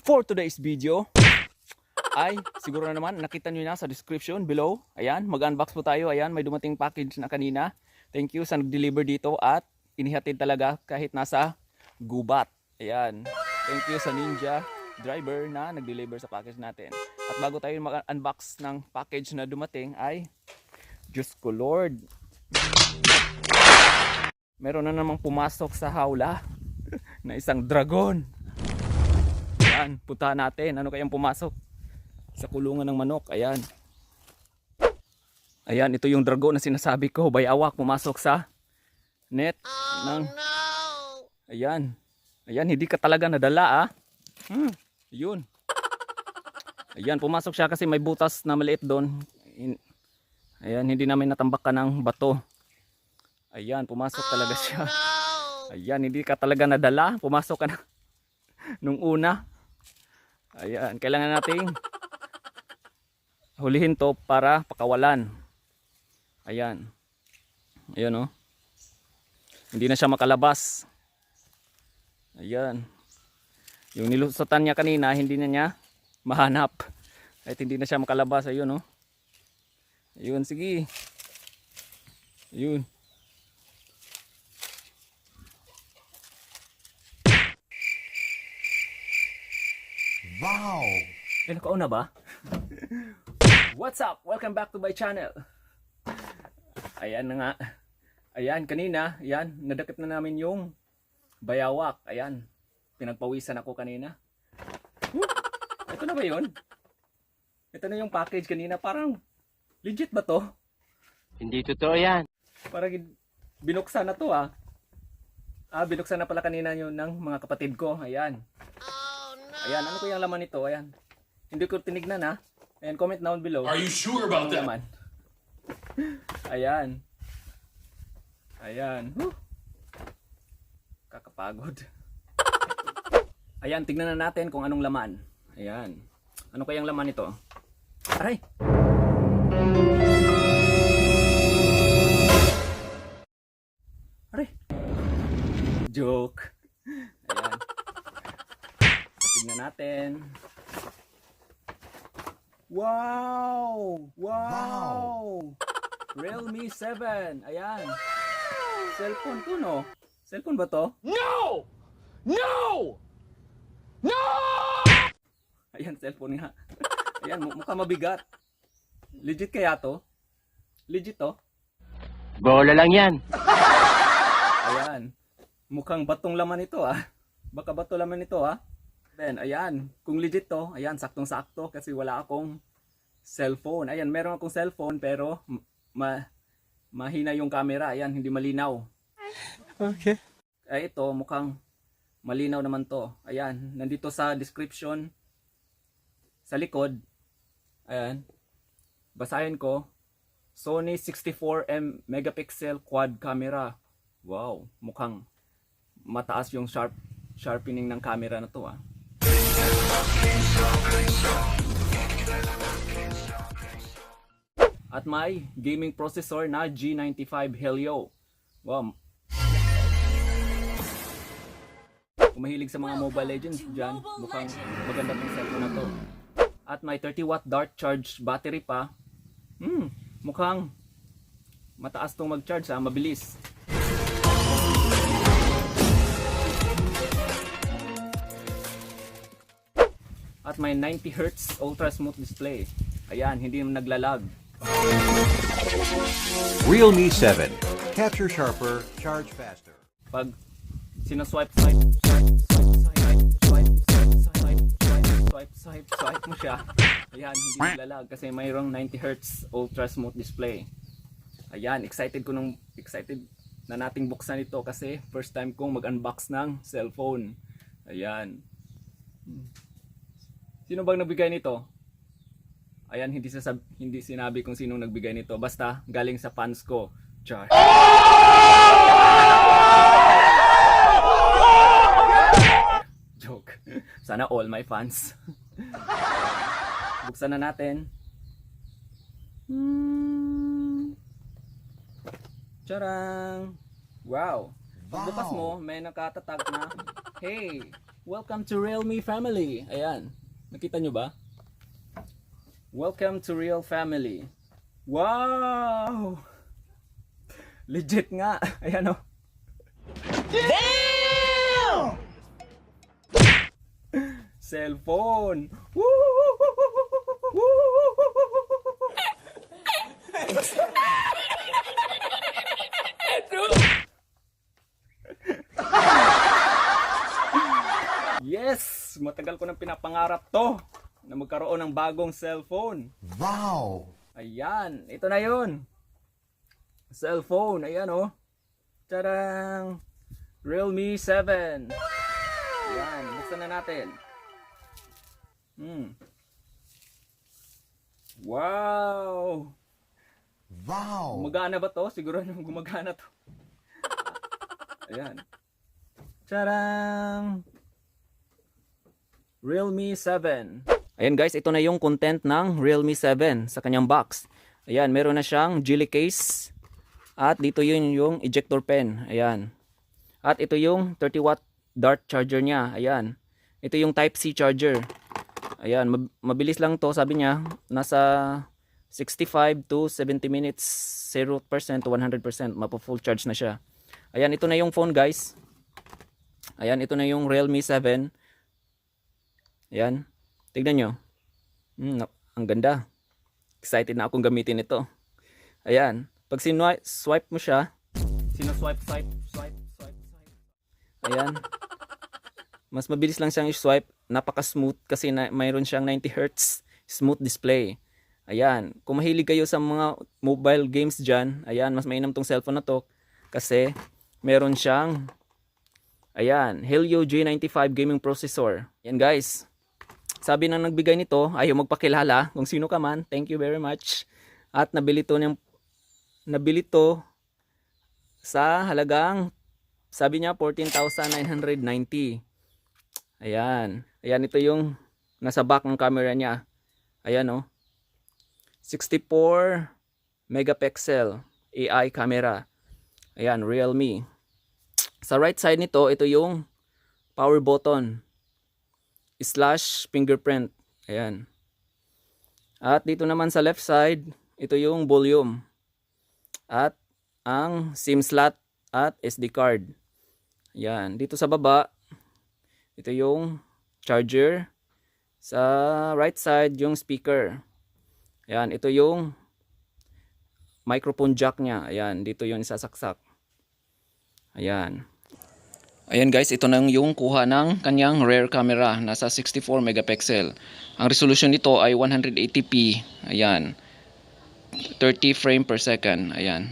for today's video ay siguro na naman nakita nyo na sa description below. Ayan, mag-unbox po tayo. Ayan, may dumating package na kanina. Thank you sa nag-deliver dito at inihatid talaga kahit nasa gubat. Ayan, thank you sa Ninja driver na nag-deliver sa package natin. At bago tayo mag-unbox ng package na dumating ay Diyos ko Lord, meron na namang pumasok sa hawla na isang dragon. Ayan, puntahan natin. Ano kayang pumasok sa kulungan ng manok? Ayan. Ayan, ito yung dragon na sinasabi ko. Bayawak, pumasok sa net ng... Ayan. Ayan, hindi ka talaga nadala Yun. Ayan, pumasok siya kasi may butas na maliit doon. Ayan, hindi namin natambakan ng bato. Ayan, pumasok talaga siya. Ayan, hindi ka talaga nadala. Pumasok ka na nung una. Ayan, kailangan nating hulihin to para pakawalan. Ayan. Ayan, oh. Hindi na siya makalabas. Ayan. Yung nilusutan niya kanina, hindi na niya mahanap. At hindi na siya makalabas. Ayun, oh. Ayun, sige. Ayun. Wow! Eh, nakauna ba? What's up? Welcome back to my channel. Ayan na nga. Ayan, kanina, ayan, nadakip na namin yung bayawak. Ayan, pinagpawisan ako kanina. Ito na ba yun? Ito na yung package kanina. Parang, legit ba to? Hindi totoo yan. Parang binuksan na to binuksan na pala kanina yun ng mga kapatid ko. Ayan. Ayan, ano ko yung laman nito? Ayan. Hindi ko tinignan Ayan, comment down below. Are you sure about that? Laman. Ayan. Ayan. Whew. Kakapagod. Ayan, tignan na natin kung anong laman. Ayan. Ano kayang laman nito? Aray! Aray! Joke. Ayan. Tignan natin. Wow! Wow! Realme 7. Ayan. Cellphone to, no? Cellphone ba to? No! No! No! Ayan, cellphone nga. Ayan, mukha mabigat. Legit kaya to? Legit to? Bola lang yan. Ayan. Mukhang batong laman ito Baka bato laman ito Then, ayan. Kung legit to, ayan, saktong-sakto kasi wala akong cellphone. Ayan, meron akong cellphone pero mahina yung camera. Ayan, hindi malinaw. Okay. Ay, ito, mukhang malinaw naman to. Ayan, nandito sa description sa likod. Ayan. Basahin ko. Sony 64 megapixel quad camera. Wow, mukhang mataas yung sharpening ng camera na to At may gaming processor na G95 Helio. Wow. Kung mahilig sa mga Mobile Legends dyan, mukhang maganda tong cellphone na to. At may 30 watt dart charge battery pa. Mukhang mataas tong mag-charge mabilis. At may 90Hz ultra smooth display. Ayan, hindi naglalag. Realme 7. Capture sharper, charge faster. Pag sinaswipe swipe mo siya, ayan, hindi naglalag kasi mayroong 90Hz ultra smooth display. Ayan, excited na nating buksan ito kasi first time kong mag-unbox ng cellphone. Ayan. Sino bang nagbigay nito? Ayan, hindi sinabi kung sinong nagbigay nito. Basta galing sa fans ko. Char. Joke. Sana all my fans. Buksan na natin. Charang! Wow! Pagbukas mo, may nakatatag na, hey, Welcome to Realme family. Ayan. Nakita nyo ba? Welcome to Real Family. Wow! Legit nga. Ayan o. Damn! Cellphone. Yes! Matagal ko nang pinapangarap to na magkaroon ng bagong cellphone. Wow! Ayan, ito na yun. Cellphone, ayan oh. Tadang! Realme 7. Ayan, buksan na natin. Wow! Wow! Gumagana ba to? Siguro yung gumagana to. Ayan. Tadang! Realme 7. Ayan guys, ito na yung content ng Realme 7 sa kanyang box. Ayan, meron na siyang jelly case. At dito yun yung ejector pen. Ayan. At ito yung 30 watt dart charger niya. Ayan. Ito yung type C charger. Ayan, mabilis lang to, sabi niya. Nasa 65 to 70 minutes, 0% to 100%. Mapo-full charge na siya. Ayan, ito na yung phone guys. Ayan, ito na yung Realme 7. Ayan. Tignan nyo. Ang ganda. Excited na akong gamitin ito. Ayan. Pag swipe mo siya. Swipe. Ayan. Mas mabilis lang siyang i-swipe. Napaka-smooth kasi mayroon siyang 90 Hz smooth display. Ayan. Kung mahilig kayo sa mga mobile games dyan, ayan, mas mainam tong cellphone na to. Kasi meron siyang, ayan, Helio G95 gaming processor. Ayan guys. Sabi ng nagbigay nito, ayaw magpakilala kung sino ka man. Thank you very much. At nabili to sa halagang, sabi niya 14,990. Ayan. Ayan, ito yung nasa back ng camera niya. Ayan oh. 64 megapixel AI camera. Ayan, Realme. Sa right side nito, ito yung power button / fingerprint. Ayan. At dito naman sa left side, ito yung volume. At ang SIM slot at SD card. Ayan. Dito sa baba, ito yung charger. Sa right side, yung speaker. Ayan. Ito yung microphone jack niya. Ayan. Dito yung isasaksak. Ayan. Ayan guys, ito na yung kuha ng kanyang rear camera. Nasa 64 megapixel. Ang resolution nito ay 180p. Ayan. 30 frame per second. Ayan.